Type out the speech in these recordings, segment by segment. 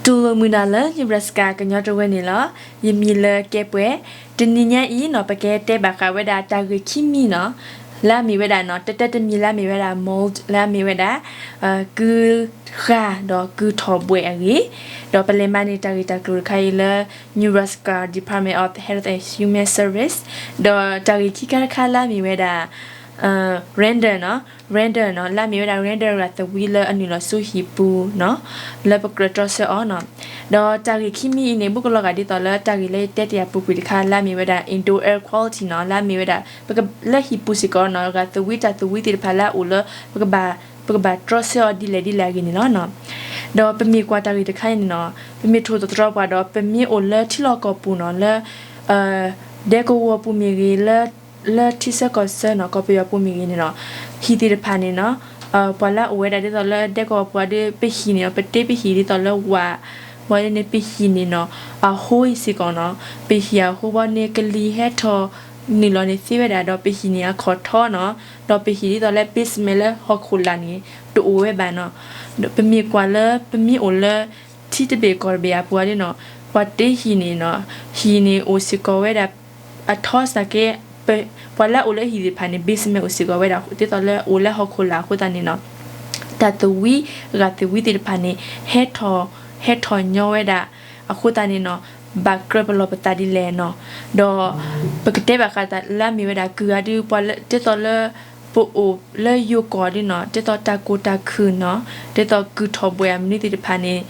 တူၢ်လိာ်မုာ်နၤလၢ Nebraska ကညီတဝၢန့ၣ်လီၤ. ယမံၤလၢကဲပှဲၤ, တနံၤညါအံၤနီၤ ပကတဲဘၣ်ဃးဝဲဒၣ်တၢ်ဂ့ၢ်ခံမံၤနီၤ, လၢအမ့ၢ်ဝဲဒၣ်နီၤ တၢ်တမံၤလၢအမ့ၢ်ဝဲဒၣ် mold လၢအမ့ၢ်ဝဲဒၣ် ကုၢ်ဃၢ်ဒီးကုၢ်ထီၣ်ဘှဲးအဂ့ၢ်, ဒီးပလဲၤမၤန့ၢ်တၢ်ဂ့ၢ်တၢ်ကျိၤတခါအံၤလၢ Nebraska Department of Health and Human Service, ဒီးတၢ်ဂ့ၢ်ခံခါတခါလၢအမ့ၢ်ဝဲဒၣ် randor နီၤ, randor နီၤ လၢအမ့ၢ်ဝဲဒၣ် randor ရၤသဝံလၢအနုာ်လီၤဆူဟံၣ်ပူၤနီၤ, လၢပကြၢးတြီဆၢအီၤနီၤ. ဒီးတၢ်ဂ့ၢ်ခံမံၤအံၤန့ၣ် ဘူးကလီၤဂာ်ဒ်သိးလၢတၢ်ဂ့ၢ်လၢယတဲတ့ၢ်အပူၤကွံာ်တခါ လၢအမ့ၢ်ဝဲဒၣ် indoor air quality နီၤ, လၢအမ့ၢ်ဝဲဒၣ် ပက လၢဟံၣ်ပူၤစ့ၢ်ကီးနီၤ ရၤသဝံတၢ်သဝံသ့ၣ်တဖၣ်လၢအအိၣ်လၢ ပကဘၣ် ပကဘၣ်တြီဆၢအီၤဒ်လဲၣ်ဒ်လဲၣ်အဂ့ၢ်န့ၣ်လီၤနီၤ. ဒီးပမ့ၢ်ကွၢ်တၢ်ဂ့ၢ်တခါအံၤန့ၣ်နီၤ ပမ့ၢ်ထိၣ်သတြီၤပှၤဒီး ပမ့ၢ်အိၣ်လၢထံလီၢ်ကီၢ်ပူၤနီၤ လၢ ဒဲကဝီၤပူၤမ့ၢ်ဂ့ၤ လၢ လၢထံဆၢကီၢ်ဆၢနီၤ ကီၢ်ပယီၤပူၤမ့ၢ်ဂ့ၤန့ၣ်နီၤ, ဟံၣ်သ့ၣ်တဖၣ်န့ၣ်နီၤ ပှၤလၢအအိၣ်ဝဲဒၣ်ဒ်သိးလၢဒဲကဝီၤပူၤဒီး ပဟံၣ်န့ၣ်နီၤ ပတ့ပဟံၣ်ဒ်သိးလၢဝး ဝဲန့ၣ် ပဟံၣ်န့ၣ်နီၤ အဟိစ့ၢ်ကီးနီၤ, ပဟံၣ်အဟိဘီန့ၣ် ကလံၤဟဲထီၣ်နုာ်လီၤန့ၣ်သ့ဝဲဒၣ် ဒီးပဟံၣ်န့ၣ်အခီၣ်ထီနီၤ, ဒီးပဟံၣ်ဒ်သိးလၢ basement လၢဟီၣ်ခိၣ်လာ်န့ၣ် တအိၣ်ဝဲဘၣ်နီၤ. ဒီးပမ့ၢ်ကွၢ်လၢ ပမ့ၢ်အိၣ်လၢ ထံတဘ့ၣ်ကီၢ်တဘ့ၣ်အပူၤန့ၣ်နီၤ ပှၤတ့ဟံၣ်န့ၣ်နီၤ ဟံၣ်န့ၣ်အိၣ်စ့ၢ်ကီးဝဲဒၣ် အထီစ့ၢ်ကီး ပှၤလၢအအိၣ်လၢဟံၣ်သ့ၣ်တဖၣ်န့ၣ် basement အိၣ်စ့ၢ်ကီးဝဲဒၣ် ဒ်သိးလၢအိၣ်လၢဟီၣ်ခိၣ်လာ်အဃိသတးန့ၣ်နီၤ တၢ်သဝံ ရၤသဝံသ့ၣ်တဖၣ်န့ၣ် ဟဲထီၣ် ဟဲထီၣ်ညီဝဲဒၣ် အဃိသတးန့ၣ်နီၤ ဘၣ်ကြၢးပလီၢ်ပသးဒ်လဲၣ်နီၤ. ဒီး ပကတဲဘၣ်ဃးလၢအမ့ၢ်ဝဲဒၣ်ကုၢ်ဂၤဒုး ပှၤလၢ ဒ်သိးလၢ ပအိၣ်လၢယိၤကီၢ်ဒုးနီၤ ဒ်သိးတၢ်ကိၢ်တၢ်ခုၣ်နီၤ ဒ်သိးကုၢ်ထီၣ်ဘှဲးအမနုၤသ့ၣ်တဖၣ်န့ၣ်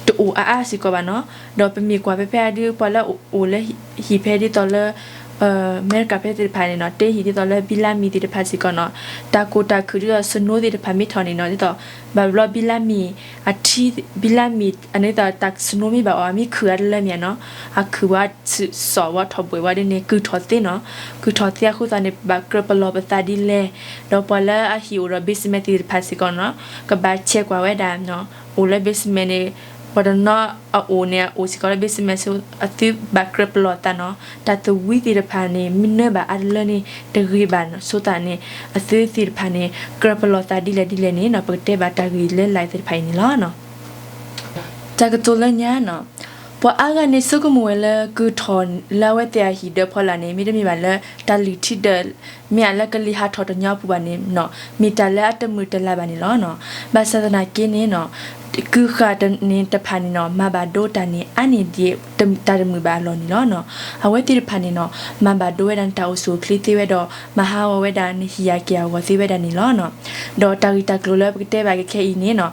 တအိၣ်အါအါစ့ၢ်ကီးဘၣ်နီၤ. ဒီးပမ့ၢ်ကွၢ်ဖဲဖဲအဒုး ပှၤလၢအအိၣ်လၢဟံၣ်ဖဲဒ်သိးလၢ အမဲရကၤဖဲသ့ၣ်တဖၣ်န့ၣ်နီၤ တ့ဟံၣ်ဒ်သိးလၢဘံလါမံၤသ့ၣ်တဖၣ်စ့ၢ်ကီးနီၤ တၢ်ကိၢ်တၢ်ခုၣ်ဒ်သိး snow သ့ၣ်တဖၣ်မ့ၢ်ထီၣ်န့ၣ်နီၤ ဒ်သိး ဘၣ်ဘျီဘံလါမံၤ အထံ ဘံလါမံၤ အန့ၣ်ဒ်သိးတၢ် snow မ့ၢ်ဘၣ်အီၤ အမ့ၢ်ခုၣ်အါတလၢမ့ၢ်ဧါနီၤ အခုၣ်ဝဲ စူးစိးဝဲထီၣ်ဘှဲးဝဲဒ်န့ၣ် ကုၢ်ထီၣ်သ့နီၤ ကုၢ်ထီၣ်သ့အဃိသတးန့ၣ် ဘၣ်ကြၢးပလီၢ်ပသးဒ်လဲၣ် ဒီးပှၤလၢအဟံၣ်အိၣ်ဒီး basement သ့ၣ်တဖၣ်စ့ၢ်ကီးနီၤ ကဘၣ်ဆဲးကွၢ်ဝဲဒၣ် အိၣ်လၢ basement န့ၣ် ပှၤတနီၤအအိၣ်န့ၣ် အအိၣ်စ့ၢ်ကီးလၢ basement ဆိ အသုဘၣ်ကြၢးပလီၢ်သးနီၤ တၢ်သဝံသ့ၣ်တဖၣ်န့ၣ် မ့ၢ်နၢဘၣ်အါတလၢန့ၣ် တဂ့ၤဘၣ်နီၤ ဆိသးန့ၣ် အသုသ့ၣ်တဖၣ်န့ၣ် ကြၢးပလီၢ်သးဒ်လဲၣ်ဒ်လဲၣ်န့ၣ်နီၤ ပကတဲဘၣ်တၢ်ဂ့ၢ်လၢ line သ့ၣ်တဖၣ်အံၤန့ၣ်လီၤ. တၢ်ကတိၤလၢညါနီၤ, ပှၤအါဂၤန့ၣ်ဆိကမိၣ်ဝဲလၢကုၢ်ထီၣ်လၢအဝဲသ့ၣ်အဟံၣ်ဒၢးဖီလာ်န့ၣ် မ့တမ့ၢ်ဘၣ်လၢတၢ်လုၢ်ထံဒၢး မ့ၢ်အလၢကလံၤဟးထီၣ်တညီအပူၤဘၣ်န့ၣ်နီၤ မ့ၢ်တၢ်လၢအတမုာ်တလၤဘၣ်န့ၣ်လီၤနီၤ. ဘၣ်ဆၣ်သနာ်က့န့ၣ်နီၤ ကုၢ်ဃၢ်တဖၣ်န့ၣ်နီၤ မၤဘၣ်ဒိတၢ်န့ၣ် အါန့ၢ်ဒံးတၢ်တမုာ်ဘၣ်အလီၢ်န့ၣ်လီၤနီၤ. အဝဲသ့ၣ်တဖၣ်န့ၣ်နီၤ မၤဘၣ်ဒိဝဲဒၣ်နတၢ်အိၣ်ဆူၣ်အိၣ်ချ့သ့ဝဲဒီး မၤဟးဂီၤဝဲဒၣ်နဟံၣ်အက့ၢ်အဂီၤသ့ဝဲဒၣ်န့ၣ်လီၤနီၤ. ဒီးတၢ်ဂ့ၢ်တၢ်ကျိၤလၢပကတဲဘၣ်ကဲခဲအံၤန့ၣ်နီၤ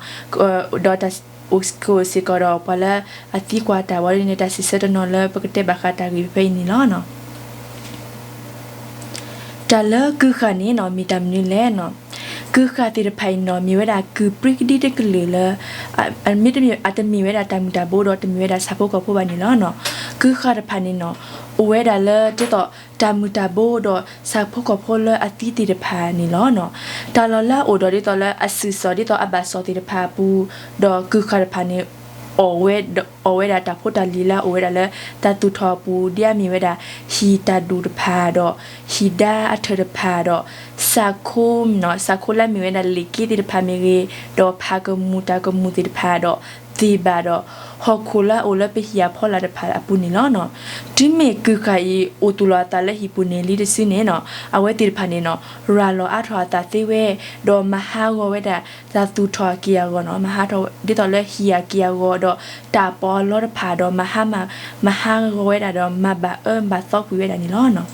ဒီးတၢ် အိၣ်စ့ၢ်ကီးစ့ၢ်ကီးဒီးပှၤလၢအသံကွၢ်တၢ်ဝဲဒ်န့ၣ် တၢ်စံးဆၢတနီၤလၢပကတဲဘၣ်ဃးတၢ်ဂ့ၢ်ဖဲအံၤန့ၣ်လီၤ. တၢ်လၢကုၢ်ဃၢ်န့ၣ်နီၤ မ့ၢ်တၢ်မနုၤလဲၣ်နီၤ. ကုၢ်ဃၢ်သ့ၣ်တဖၣ်အံၤနီၤ မ့ၢ်ဝဲဒၣ်ကုၢ်ပြံကဒံတကလုာ်လၢ မ့တမ့ၢ် အတမ့ၢ်ဝဲဒၣ်တၢ်မုၢ်တၢ်ဘိဒီးတမ့ၢ်ဝဲဒၣ်ဆၣ်ဖိကီၢ်ဖိဘၣ်န့ၣ်လီၤနီၤ. ကုၢ်ဃၢ်တဖၣ်န့ၣ်နီၤ အိၣ်ဝဲဒၣ်လၢဒ်သိး တၢ်မုၢ်တၢ်ဘိဒီးဆၣ်ဖိကီၢ်ဖိလၢအသံသ့ၣ်တဖၣ်န့ၣ်လီၤနီၤ. တၢ်လီၢ်လၢအအိၣ်ဒီးဒ်သိးလၢအစုၣ်စီၣ်ဒ်သိးအဘၣ်စီၣ်သ့ၣ်တဖၣ်အပူၤ ဒီးကုၢ်ဃၢ်တဖၣ်န့ၣ် အီၣ်ဝဲ အီၣ်ဝဲဒၣ်တၢ်ဖိတၢ်လံၤလၢအအိၣ်ဝဲဒၣ်လၢတၢ်သူၣ်ထီၣ်အပူၤ ဒ်အမ့ၢ်ဝဲဒၣ် ဟံၣ်တၢ်ဒူၣ်တဖၣ်ဒီး ဟံၣ်ဒါအထၢၣ်တဖၣ်ဒီး စးခိနီၤ စးခိလၢအမ့ၢ်ဝဲဒၣ်လ့ၣ်က့သ့ၣ်တဖၣ်မ့ၢ်ဂ့ၤ ဒီးဖးကမူၣ်တၢ်ကမူၣ်သ့ၣ်တဖၣ်ဒီး သ့ၣ်ဘၣ်ဒီး ဟီၣ်ခိၣ်လၢအအိၣ်လၢပဟံၣ်အဖီလာ်တဖၣ်အပူၤန့ၣ်လီၤနီၤ. တုၤမ့ၢ်ကုၢ်ဃၢ်အံၤ အိၣ်သူၣ်လီၤအသးလၢဟံၣ်ပူၤန့ၣ်လံတစုန့ၣ်နီၤ အဝဲသ့ၣ်တဖၣ်န့ၣ်နီၤ ရၤလီၤအါထီၣ်အသးသ့ဝဲ ဒီးမၤဟးဂီၤဝဲဒၣ် တၢ်သူၣ်ထီၣ်အက့ၢ်အဂီၤနီၤ မၤဟးထီၣ်ဒ်သိးလၢဟံၣ်အက့ၢ်အဂီၤဒီး တၢ်ပီးအလီတဖၣ်ဒီး မၤဟး မၤဟးဂီၤဝဲဒၣ်ဒီး မၤဘၣ်အၢဘၣ်သီကွံာ်ဝဲဒၣ်န့ၣ်လီၤနီၤ.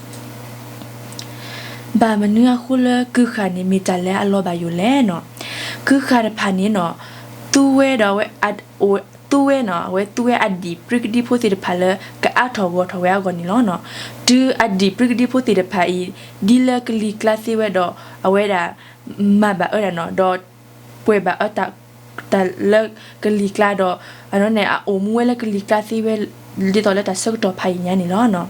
ဘၣ်မနုၤအဃိလၢကုၢ်ဃၢ်န့ၣ် မ့ၢ်တၢ်လၢအလီၤဘၣ်ယိၣ်လဲၣ်နီၤ. ကုၢ်ဃၢ်တဖၣ်န့ၣ်နီၤ သူဝဲဒီးအဝဲ သူဝဲနီၤ အဝဲသူဝဲအဒံၣ်ပြံကဒံဖိသ့ၣ်တဖၣ်လၢ ကအါထီၣ်ဂီၢ်ထီၣ်ဝဲအဂီၢ်န့ၣ်လီၤနီၤ. တုၤအဒံၣ်ပြံကဒံဖိသ့ၣ်တဖၣ်အံၤ ဒ်လၢကလံၤကျါသ့ဝဲဒီး အဝဲဒၣ် မၤဘၣ်အၢဒၣ်နီၤ ဒီး ပှဲၤဘၣ်အၢ တၢ်လၢကလံၤကျါဒီး အန့ၣ် အအိၣ်မူဝဲလၢကလံၤကျါသ့ဝဲ ဒ်သိးလၢတၢ်ဆၢကတီၢ်ဖးယံာ်ညါန့ၣ်လီၤနီၤ.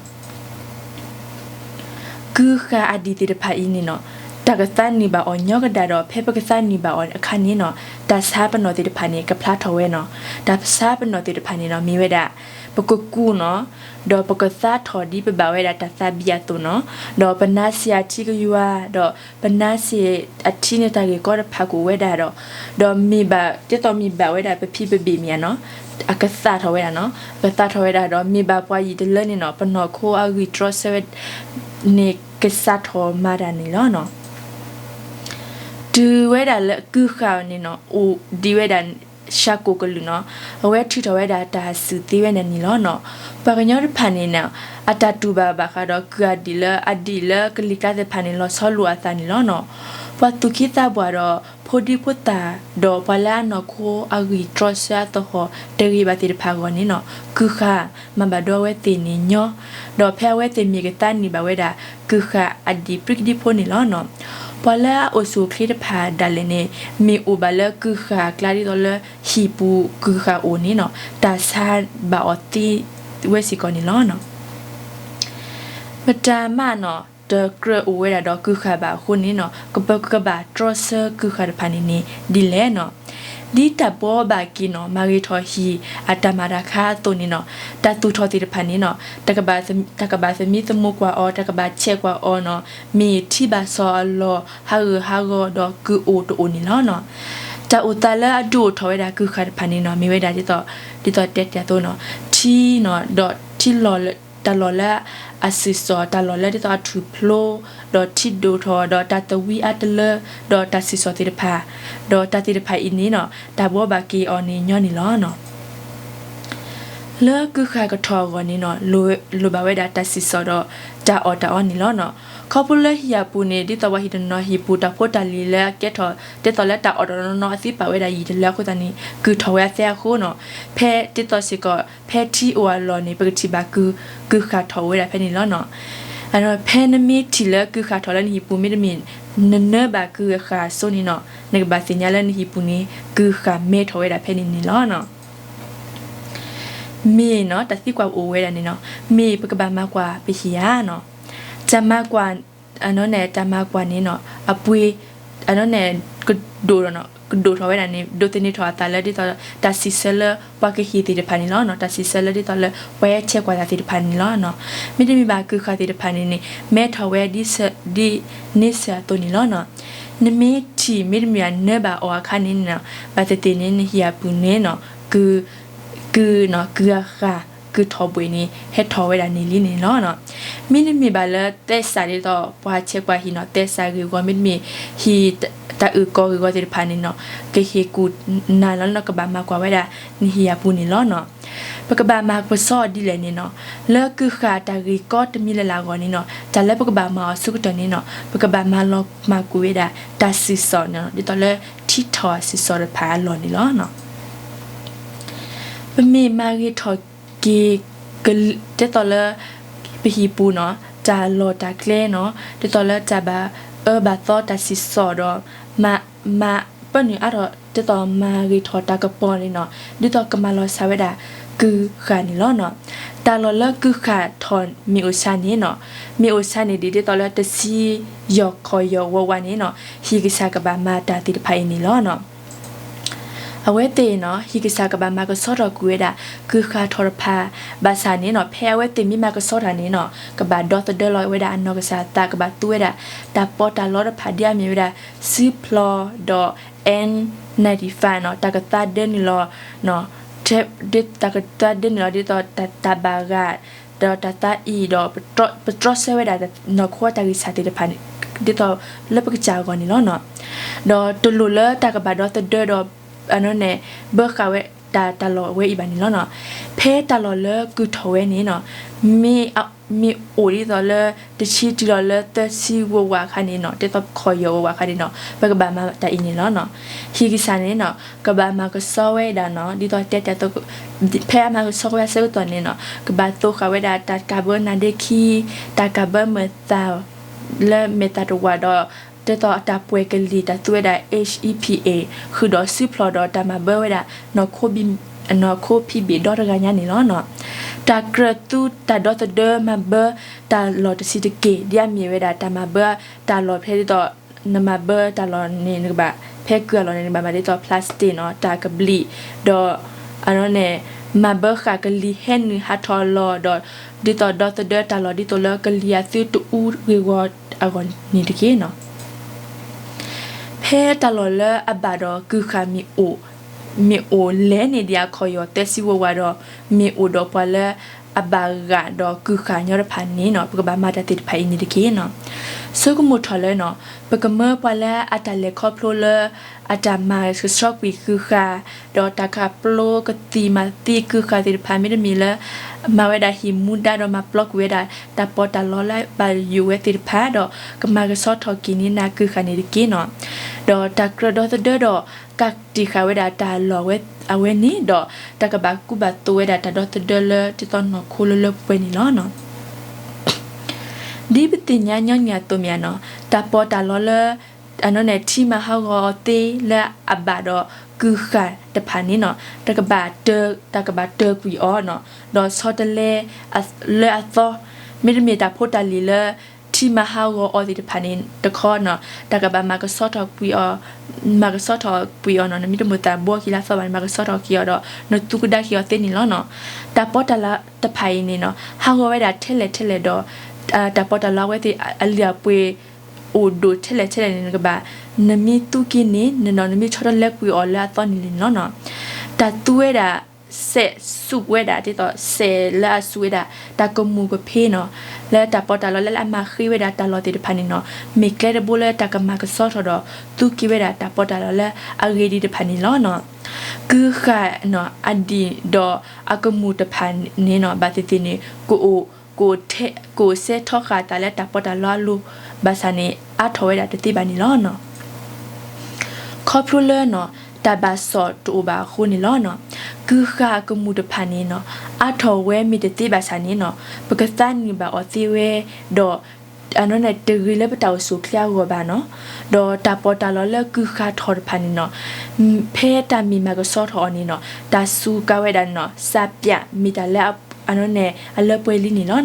ကုၢ်ဃၢ်အဒံၣ်သ့ၣ်တဖၣ်အံၤန့ၣ်နီၤ တၢ်ကသါနုာ်ဘၣ်အီၤညီကဒၣ်ဒီး ဖဲပကသါနုာ်ဘၣ်အီၤအခါန့ၣ်နီၤ တၢ်ဆါပနီၣ်သ့ၣ်တဖၣ်န့ၣ် ကဖျါထီၣ်ဝဲနီၤ. တၢ်ဆါပနီၣ်သ့ၣ်တဖၣ်န့ၣ်နီၤ မ့ၢ်ဝဲဒၣ် ပကကူးနီၤ ဒီးပကသါထီၣ်ဒ်ပဘၣ်ဝဲဒၣ်တၢ်သးဘံၣ်အသိးနီၤ, ဒီးပနါစ့အထံကယွၤ, ဒီးပနါစ့အထံန့ၣ်တၢ်ဂ့ၢ်ကီတဖၣ်ကအိၣ်ဝဲဒၣ်ဒီး, ဒီးမ့ၢ်ဘၣ် ဒ်သိးမ့ၢ်ဘၣ်ဝဲဒၣ်ပဖံးပဘ့ၣ်မ့ၢ်ဧါနီၤ, အကသၣ်ထီၣ်ဝဲဒၣ်နီၤ, အကသၣ်ထီၣ်ဝဲဒၣ်ဒီး မ့ၢ်ဘၣ်ပှၤယံာ်တလၢန့ၣ်နီၤ ပနီၢ်ခိအဂံၢ်တြီဆၢဝဲန့ၣ် ကစးထီၣ်မၤတၢ်န့ၣ်လီၤနီၤ. တုၤဝဲဒၣ်လၢကုၢ်ဃၢ်န့ၣ်နီၤ အိၣ်ဒံးဝဲဒၣ် ဆၢကိၣ်ကလုာ်နီၤ, အဝဲထုးထီၣ်ဝဲဒၣ်တၢ်စုၣ်သ့ဝဲန့ၣ်န့ၣ်လီၤနီၤ. ပှၤကညီတဖၣ်န့ၣ်နီၤ အတၢ်တူၢ်ဘၣ်ဘၣ်ဃးဒီးကုၢ်အဒံၣ်လၢ အဒံၣ်လၢကလံၤကျါသ့ၣ်တဖၣ်န့ၣ် လီၤဆီလိာ်အသးန့ၣ်လီၤနီၤ. ပှၤသူၣ်က့သးပှၢ်ဒီး ဖိဒံဖိသၣ် ဒီးပှၤလၢအနီၢ်ခိအဂံၢ်တြီဆၢအသဟီၣ်တဂ့ၤဘၣ်သ့ၣ်တဖၣ်အဂီၢ်န့ၣ်နီၤ ကုၢ်ဃၢ်မၤဘၣ်ဒိအဝဲသ့ၣ်န့ၣ်ညီ, ဒီးဖဲအဝဲသ့ၣ်မ့ၢ်ကသါန့ၢ်ဘၣ်ဝဲဒၣ် ကုၢ်ဃၢ်အဒံၣ်ပြံကဒံဖိန့ၣ်လီၤနီၤ. ပှၤလၢအအိၣ်ဆူၣ်အိၣ်ချ့တဖၣ်ဒၣ်လဲာ်န့ၣ် မ့ၢ်အိၣ်ဘၣ်လၢကုၢ်ဃၢ်အကျါဒ်သိးလၢဟံၣ်ပူၤကုၢ်ဃၢ်အိၣ်န့ၣ်နီၤ တၢ်ဆါဘၣ်အီၤသ့ဝဲစ့ၢ်ကီးန့ၣ်လီၤနီၤ. မတၤမးနီၤ တကြၢးအိၣ်ဝဲဒၣ်ဒီးကုၢ်ဃၢ်ဘၣ်အဃိန့ၣ်နီၤ ကပကဘၣ်တြီဆၢကုၢ်ဃၢ်တဖၣ်န့ၣ်န့ၣ်ဒ်လဲၣ်နီၤ. ဒ်တၢ်ဘှီဘၣ်က့ၤနီၤ မၤဂ့ၤထီၣ်ဟံၣ်အတၢ်မၤတၢ်ခါအသိးန့ၣ်နီၤ တၢ်သူၣ်ထီၣ်သ့ၣ်တဖၣ်န့ၣ်နီၤ တၢ်ကဘၣ်သမံသမိးကွၢ်အီၤ တၢ်ကဘၣ်ဆဲးကွၢ်အီၤနီၤ မ့ၢ်ထံဘၣ်ဆီၣ်အလီၢ်ဟးဂူာ်ဟးဂီၤဒီးကုၢ်အိၣ်တအိၣ်န့ၣ်လီၤနီၤ. တၢ်အိၣ်သးလၢအဒုးအိၣ်ထီၣ်ဝဲဒၣ်ကုၢ်ဃၢ်တဖၣ်န့ၣ်နီၤ မ့ၢ်ဝဲဒၣ်ဒ်သိး ဒ်သိးတဲတၢ်အသိးနီၤ ထံနီၤ ဒီးထံလီၢ်လၢ တၢ်လီၢ်လၢအစုၣ်စီၣ် တၢ်လီၢ်လၢဒ်သိးအထူၣ်ဖျိ ဒီးထံဒိၣ်ထီၣ် ဒီးတၢ်သဝံအါတလၢ ဒီးတၢ်စုၣ်စီၣ်သ့ၣ်တဖၣ် ဒီးတၢ်သ့ၣ်တဖၣ်အံၤန့ၣ်နီၤ တၢ်ဘှီဘၣ်က့ၤအီၤန့ၣ်ညီန့ၣ်လီၤနီၤ. လၢကုၢ်ဃၢ်ကထီၣ်အဂီၢ်န့ၣ်နီၤ လိၣ်ဘၣ်ဝဲဒၣ်တၢ်စံၣ်စိၤဒီးတၢ်အီၣ်တၢ်အီန့ၣ်လီၤနီၤ. ခီဖျိလၢဟံၣ်အပူၤန့ၣ် ဒ်သိးပှၤဟံၣ်တနီၤဟံၣ်ပူၤ တၢ်ဖိတၢ်လံၤလၢအကဲထီၣ် ဒ်သိးလၢတၢ်အီၣ်တနီၤနီၤအသံပာ်ဝဲဒၣ်ယံာ်တလၢအဃိသတးန့ၣ် ကုၢ်ထီၣ်ဝဲအသဲအဃိနီၤ. ဖဲဒ်သိးစ့ၢ်ကီး ဖဲထံအိၣ်အလီၢ်န့ၣ် ပကထံၣ်ဘၣ်ကုၢ် ကုၢ်ဃၢ်ထီၣ်ဝဲဒၣ်ဖဲန့ၣ်လီၤနီၤ. ဖဲနမ့ၢ်ထံၣ်လၢကုၢ်ဃၢ်ထီၣ်လၢနဟံၣ်ပူၤ မ့တမ့ၢ် နနၢဘၣ်ကုၢ်အဃၢ်အစိန့ၣ်နီၤ နကဘၣ်သ့ၣ်ညါလၢနဟံၣ်ပူၤန့ၣ် ကုၢ်ဃၢ်မဲထီၣ်ဝဲဒၣ်ဖဲန့ၣ်န့ၣ်လီၤနီၤ. မ့ၢ်နီၤ တၢ်သံကွၢ်အိၣ်ဝဲဒၣ်န့ၣ်နီၤ မ့ၢ်ပကဘၣ်မၤကွၢ်ပဟံၣ်ဧါနီၤ. တၢ်မၤကွၢ် အနီၢ်န့ၣ် တၢ်မၤကွၢ်န့ၣ်နီၤ အပှ့ၤ အနီၢ်န့ၣ် ကဒိၣ် ကဒိၣ်ထီၣ်ဝဲဒၣ်န့ၣ် ဒိးသန့ၤထီၣ်အသးလၢဒ်သိး တၢ်စံးဆၢလၢပှၤကဟ့ၣ်သ့ၣ်တဖၣ်န့ၣ်လီၤနီၤ. တၢ်စံးဆၢလၢဒ်သိးလၢ ပှၤဟဲဆဲးကွၢ်သးသ့ၣ်တဖၣ်န့ၣ်လီၤနီၤ. မ့တမ့ၢ်ဘၣ်ကုၢ်ဃၢ်သ့ၣ်တဖၣ်န့ၣ်န့ၣ် မဲထီၣ်ဝဲဒ် ဒ်န့ဆၢၣ်အသိးန့ၣ်လီၤနီၤ. နမ့ၢ်ထံၣ် မ့တမ့ၢ်ဘၣ်နၢဘၣ်အီၤအခါန့ၣ်နီၤ ဘၣ်သ့ၣ်သ့ၣ်န့ၣ် နဟံၣ်အပူၤန့ၣ်နီၤ ကုၢ် ကုၢ်နီၤ ကုၢ်အဃၢ် ကုၢ်ထီၣ်ဘှဲၣ်န့ၣ် ဟဲထီၣ်ဝဲဒၣ်န့ၣ်လံန့ၣ်လီၤနီၤ. မ့တမ့ၢ်ဘၣ်လၢသဲစးဒ်သိး ပှၤဆဲးကွၢ်ဟံၣ်နီၤ သဲစးဂ့ၢ်ဂီၤ မ့တမ့ၢ် ဟံၣ်တၢ်အုၣ်ကီၤဂ့ၢ်ဂီၤသ့ၣ်တဖၣ်န့ၣ်နီၤ ကဟ့ၣ်ကူၣ်နၤလီၤနီၤ ကဘၣ်မၤကွၢ်ဝဲဒၣ် နဟံၣ်အပူၤန့ၣ်လီၤနီၤ. ပကဘၣ်မၤကဆှီအီၤဒ်လဲၣ်န့ၣ်နီၤ လၢကုၢ်ဃၢ်တၢ်ဂ့ၢ်ကီတမံၤလၢ်လၢ်အဂီၢ်န့ၣ်နီၤ တၢ်လၢပကဘၣ်မၤအီၤအဆိကတၢၢ်န့ၣ်နီၤ ပကဘၣ်မၤလီၤမၢ်ကွံာ်ဝဲဒၣ် တၢ်စံၣ်စိၤန့ၣ်နီၤ ဒ်သိးလၢထံထီၣ်စံၣ်စိၤတဖၣ်အလီၢ်န့ၣ်လီၤနီၤ. ပမ့ၢ်မၤဂ့ၤထီၣ်က့ၤ ဒ်သိးလၢ ပဟံၣ်ပူၤနီၤ တၢ်လီၢ်တၢ်ကျဲနီၤ ဒ်သိးလၢတၢ်ဘၣ်အၢဘၣ်သီတၢ်စံၣ်စိၤဒီး မၤ မၤပၢနုာ်အါထီၣ် ဒ်သိးမၤဂ့ၤထီၣ်တၢ်ကပီၤန့ၣ်နီၤ ဒ်သိးကမၤလီၤဆါဝဲဒၣ် ကုၢ်ဃၢ်န့ၣ်လီၤနီၤ. တၢ်လီၢ်လၢကုၢ်ဃၢ်ထီၣ်မ့ၢ်အိၣ်ဆါန့ၣ်နီၤ မ့ၢ်အိၣ်ဆါန့ၣ်ဒ် ဒ်သိးလၢတဆံယဲၢ်ခီၣ်ယဲၢ်ဝးဝးန့ၣ်နီၤ ဟံၣ်ကစၢ်ကဘၣ်မၤတၢ်သ့ၣ်တဖၣ်အံၤန့ၣ်လီၤနီၤ. အဝဲသ့ၣ်နီၤ ဟံၣ်ကစၢ်ကဘၣ်မၤကဆှီထီၣ်ကွံာ်ဝဲဒၣ် ကုၢ်ဃၢ်ထီၣ်တဖၣ် ဘၣ်ဆၣ်န့ၣ်နီၤ ဖဲအဝဲသ့ၣ်မ့ၢ်မၤကဆှီတၢ်န့ၣ်နီၤ ကဘၣ်ဒီသဒၢလီၤဝဲဒၣ်အနီၢ်ကစၢ်အသး ကဘၣ်သူဝဲဒၣ် တၢ်ပီးတၢ်လီတဖၣ်ဒ်အမ့ၢ်ဝဲဒၣ် စုဖျီၣ်ဒီး N ninety-five နီၤ တၢ်ကသါဒၢနုာ်လီၤ တၢ်ကသါဒၢနုာ်လီၤဒ်သိးတၢ်တၢ်ဘၣ်ဂာ် ဒီးတၢ်သါအံၤဒီး ပတြီဆၢဝဲဒၣ်နီၢ်ခိတၢ်ဂံၢ်စၢ်သ့ၣ်တဖၣ်န့ၣ် ဒ်သိးလၢပကစၢ်အဂီၢ်န့ၣ်လီၤနီၤ. ဒီးတလိၣ်လၢတၢ်ကဘၣ်ဒီသဒၢဒီး အန့ၣ် ဘၢဃာ်ဝဲဒၣ်တၢ်လီၢ်ဝဲအံၤဘၣ်န့ၣ်လီၤနီၤ. ဖဲတၢ်လီၢ်လၢကုၢ်ထီၣ်ဝဲန့ၣ်နီၤ မ့ၢ်အိၣ်ဒ်သိးလၢ တဆံတုၤလီၤလၢသၢဆံဝးဝးအခါန့ၣ်နီၤ ဒ်သိးခီၣ်ယဲၢ်ဝးဝးအခါန့ၣ်နီၤ ပကဘၣ်မၤတၢ်အံၤန့ၣ်လီၤနီၤ. ဟံၣ်ကစၢ်န့ၣ်နီၤ ကဘၣ်မၤကဆှီဝဲဒၣ်နီၤ ဒ်သိးတဲတၢ်သိး ဖဲအမၤကဆှီဝဲအဆၢကတီၢ်န့ၣ်နီၤ ကဘၣ်သိဃာ်ဝဲဒၣ်တၢ်ကးဘၢနါဒ့ခံ တၢ်ကးဘၢမဲာ်သၣ် လၢမဲာ်သၣ်တဝာ်ဒီး ဒ်သိးတၢ်ပှဲၤကလံၤ တၢ်သူဝဲဒၣ် H E P A ဃုာ်ဒီးစုဖျီၣ်ဒီးတၢ်မၤဘၢဝဲဒၣ် နီၢ်ခိဖံးဘ့ၣ်ဒီတဂၤညါန့ၣ်လီၤနီၤ. တၢ်ကြၢးသူတၢ်ဒီသဒၢမၤဘၢတၢ်လီၢ်တဆံးတက့ၢ် ဒ်အမ့ၢ်ဝဲဒၣ်တၢ်မၤဘၢတၢ်လီၢ်ဖဲဒ်သိး နမၤဘၢတၢ်လီၢ်န့ၣ် နကဘၣ် ဖဲကုၢ်အလီၢ်န့ၣ် နကဘၣ်မၤဒ်သိး plastic နီၤ တၢ်ကဘျံး ဒီး အန့ၣ် မၤဘၢဃာ်ကလံၤဟဲနုာ်ဟးထီၣ်လီၤဒီး ဒ်သိးဒီသဒၢတၢ်လီၢ်ဒ်သိးလၢကလံၤအသုတအူဂ့ၢ်ဂီၤအဂီၢ်န့ၣ်တက့ၢ်နီၤ. ဖဲတၢ်လီၢ်လၢအဘၣ်ဒီးကုၢ်ဃၢ်မ့ၢ်အိၣ် မ့ၢ်အိၣ်လဲၤန့ၢ်ဒံးအခီၣ်ယီၢ်သၢဆံဝးဝးဒီး မ့ၢ်အိၣ်ဒီးပှၤလၢအဘၣ်ဂာ်ဒီးကုၢ်ဃာ်ညီတဖၣ်န့ၣ်နီၤ ပကဘၣ်မၤတၢ်သ့ၣ်တဖၣ်အံၤန့ၣ်တက့ၢ်နီၤ. ဆိကမိၣ်ထီၣ်လၢနီၤ ပကမၢပှၤလၢအတၢ်လဲၤခီဖျိလၢ အတၢ်မၤကဆှီကွံာ်ကုၢ်ဃာ် ဒီးတၢ်ခးပျိကသံၣ်မၤသံကုၢ်ဃာ်သ့ၣ်တဖၣ် မ့တမ့ၢ်လၢ မၤဝဲဒၣ်ဟံၣ်မူဒါဒီးမၤပျီကွံာ်ဝဲဒၣ် တၢ်ပီးတၢ်လီလၢဘၣ်ယိၣ်ဝဲသ့ၣ်တဖၣ်ဒီး ကမၤကဆှီထီၣ်က့ၤန့ၢ်နၤကုၢ်ဃာ်န့ၣ်တက့ၢ်နီၤ. ဒီးတၢ်ကြၢးဒီသဒၢဒီး ကးတံာ်ဃာ်ဝဲဒၣ်တၢ်လီၢ်ဝဲအဝဲန့ၣ်ဒီး တၢ်ကဘၣ်ကူဘၣ်သိးဝဲဒၣ်တၢ်ဒီသဒၢလၢဒ်သိးနီၢ်ခိလၢလၢပှဲၤပှဲၤန့ၣ်လီၤနီၤ. ဒ်ပသ့ၣ်ညါညီနုၢ်အသိးမ့ၢ်ဧါနီၤ တၢ်ပီးတၢ်လီလၢ အနီၢ်န့ၣ် ထံမၤဟးဂီၤအီၤသ့လၢအဘၣ်ဒီးကုၢ်ဃာ်တဖၣ်န့ၣ်နီၤ တၢ်ကဘၣ်တၢ တၢ်ကဘၣ်တၢကွံာ်အီၤနီၤ ဒီးဆီတလဲ လၢအသီ မ့တမ့ၢ်တၢ်ဖိတၢ်လံၤလၢ ထံမၤဟးဂီၤအီၤသ့ၣ်တဖၣ်န့ၣ်တခီနီၤ တၢ်ကဘၣ်မၤကဆှီထီၣ်ကွံာ်အီၤ မၤကဆှီထီၣ်ကွံာ်အီၤနီၤ နမ့ၢ်တမိၣ်သးဘှီက့ၤလၢအသီဘၣ်န့ၣ် မၤကဆှီထီၣ်ကွံာ်အီၤဒီး နသူကဒါက့ၤအီၤသ့န့ၣ်လီၤနီၤ. တၢ်ပီးတၢ်လီတဖၣ်အံၤန့ၣ်နီၤ ဟးဂီၤဝဲဒၣ်ထဲလဲၣ်ထဲလဲၣ်ဒီး တၢ်ပီးတၢ်လီအဝဲသ့ၣ်အလံာ်အပှ့ၤ အိၣ်ဒိၣ်ထဲလဲၣ်ထဲလဲၣ်န့ၣ် နကဘၣ် နမ့ၢ်သူက့ၤန့ၣ် နနီၤ နမ့ၢ်ဆီတလဲကွံာ်အီၤလၢအသီန့ၣ်န့ၣ်လီၤနီၤ. တၢ်သူဝဲဒၣ် စဲးစူးဝဲဒၣ် ဒ်သိး စဲးလၢအစူးဝဲဒၣ် တၢ်ကမူၣ်ကဖ့နီၤ လၢတၢ်ပီးတၢ်လီလၢအမၤဃ့ဝဲဒၣ်တၢ်လီၢ်သ့ၣ်တဖၣ်န့ၣ်နီၤ မ့ၢ်ကျဲတဘိလၢတၢ်ကမၤကဆှီထီၣ်ဒီး သူက့ၤဝဲဒၣ်တၢ်ပီးတၢ်လီလၢအဂ့ၤဒံးတဖၣ်န့ၣ်လီၤနီၤ. ကုၢ်ဃာ်နီၤ အဒံၣ်ဒီးအကမူၣ်တဖၣ်န့ၣ်နီၤ ဘၣ်သ့ၣ်သ့ၣ်န့ၣ် ကအိၣ် ကအိၣ်စဲထီဃာ်သးလၢတၢ်ပီးတၢ်လီအလိၤ ဘၣ်ဆၣ်န့ၣ် အါထီၣ်ဝဲဒၣ်တသ့ဘၣ်န့ၣ်လီၤနီၤ. ခီဖျိလၢနီၤ တၢ်ဘၣ်စီၣ်တအိၣ်ဘၣ်အဃိန့ၣ်လီၤနီၤ. ကုၢ်ဃာ်အကမူၣ်တဖၣ်န့ၣ်နီၤ အါထီၣ်ဝဲမ့ၢ်တသ့ဘၣ်ဆၣ်န့ၣ်နီၤ ပကသးနံၣ်ဘၣ်အီၤသ့ဝဲ ဒီး အနီၢ်န့ၣ် တဂ့ၤလၢပတၢ်အိၣ်ဆူၣ်အိၣ်ချ့အဂီၢ်ဘၣ်နီၤ. ဒီးတၢ်ပီးတၢ်လီလၢကုၢ်ဃာ်ထီၣ်တဖၣ်န့ၣ်နီၤ ဖဲတၢ်မ့ၢ်မၤကဆှီထီၣ်အီၤန့ၣ်နီၤ တၢ်စူးကါဝဲဒၣ်နီၤ စးပၠးမ့ၢ်တၢ်လၢ အနီၢ်န့ၣ် အလၢပှဲၤလံန့ၣ်လီၤနီၤ.